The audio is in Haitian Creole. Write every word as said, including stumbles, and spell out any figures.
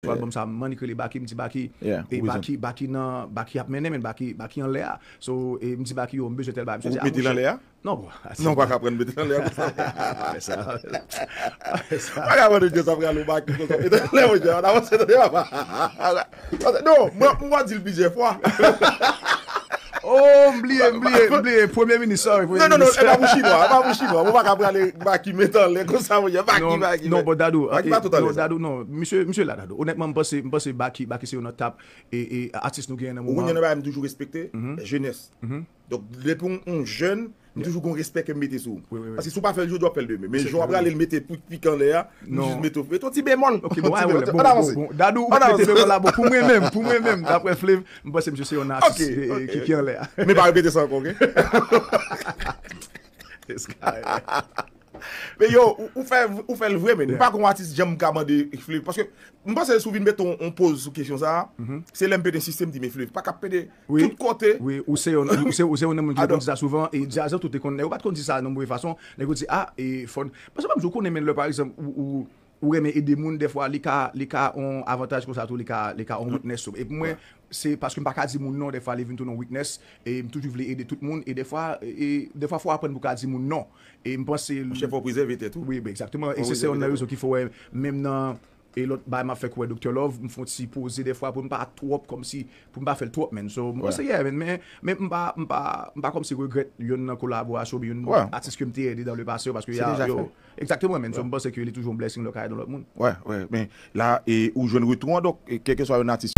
Sou album sa, m annik rele Baky, m di Baky, Yeah, e ou bezwen. Baky, Baky nan, Baky ap mennen, men Baky, Baky anlè a. So, e m di Baky, yo, m bezwen tèl bagay. Misye Ou di, ah, mete l monchè. Anlè a? Non, bro. Non, pa ka pran mete l anlè a konsa. Sa, sa. Pa ka pran mete sa pral ou Baky konsa. Mete l anlè, monchè. An avanse, tande, papa. Non, mwen, mwen di l plizyè fwa. Oh, m bliye, m bliye, m bliye. Premye minis, sorry. Premye Non, non, non, minis. E pa pou chinwa, e pa pou chinwa. Mwen pa ka prale Baky mete anlè konsa, monchè. Baky, Non, Baky. non, but Dadou, Baky eh, pa tout anlè non, sa. Dadou, non, misye, misye la, Dadou. Onètman, m panse, m panse Baky, Baky se yon nan top e, e atis nou genyen nan Ou konn moman. Yon bagay m toujou respekte, jenès. Donk, depi yon, yon jèn, m toujou gon respè ke m mete sou ou. Wi, wi, wi. Paske si w pa fè l jodi, w ap fè l demen. Men jan w ap rale l mete pou pik anlè a, m Non. jis mete w. Mete yon ti bemòl. Ok, bon, ah, An bon, avanse. bon, Dadou, ou mete bemòl la, bon, pou mwen menm, pou mwen menm, daprè Flav, m panse misye se yon atis Ok, e, e, ok. ki, ki anlè a. Men pa repete sa ankò, ok? This guy. Men yo, ou, ou fè, ou fè l vre, men. M pa kon atis janm ka mande Flav. Paske m panse si w vin mete yon, yon poz sou kesyon sa a, se lè m pete sistèm di, men Flav, pa ka pete Wi. Tout kote. Wi, ou se yon, ou se, ou se yon moun ki te Adò. konn di sa souvan, e djazè tou te konn, nèg yo pa t konn di sa nan move fason, nèg yo di, ah, e fòn. Paske pa m di w konnen, men lè, pa egzanp, ou, ou, ou renmen ede moun, dèfwa, li ka, li ka on avantaj konsa tou, li ka, li ka on weakness tou. E pou mwen, se paske m pa ka di moun non, dèfwa, li vin tounen on weakness, e m toujou vle ede tout moun, e dèfwa, e, dèfwa, fò w aprann pou w ka di moun non. E m panse. Monchè, fò w prezève tèt ou. Wi, ben, egzakteman. E Fò se, se yon prezève nan tèt rezon ki fè w wè, menm nan, e lòt bagay m ap fè kou wè Doktè Love, m fè yon ti poze dèfwa pou m pa twòp kòmsi, pou m pa fè l twòp, man. So, m Wè. panse, yeah, man, men, men m pa, m pa, m pa kòmsi regrèt youn nan kolaborasyon, oubyen youn Wè. atis ke m te ede dans le passé, paske Se deja fè. Egzakteman, man. So, m panse ke li toujou yon blessing lè w ka ede yon lòt moun. Wè, wè, men la, e, ou jwenn retou an, donk, e, kèlkeswa yon atis.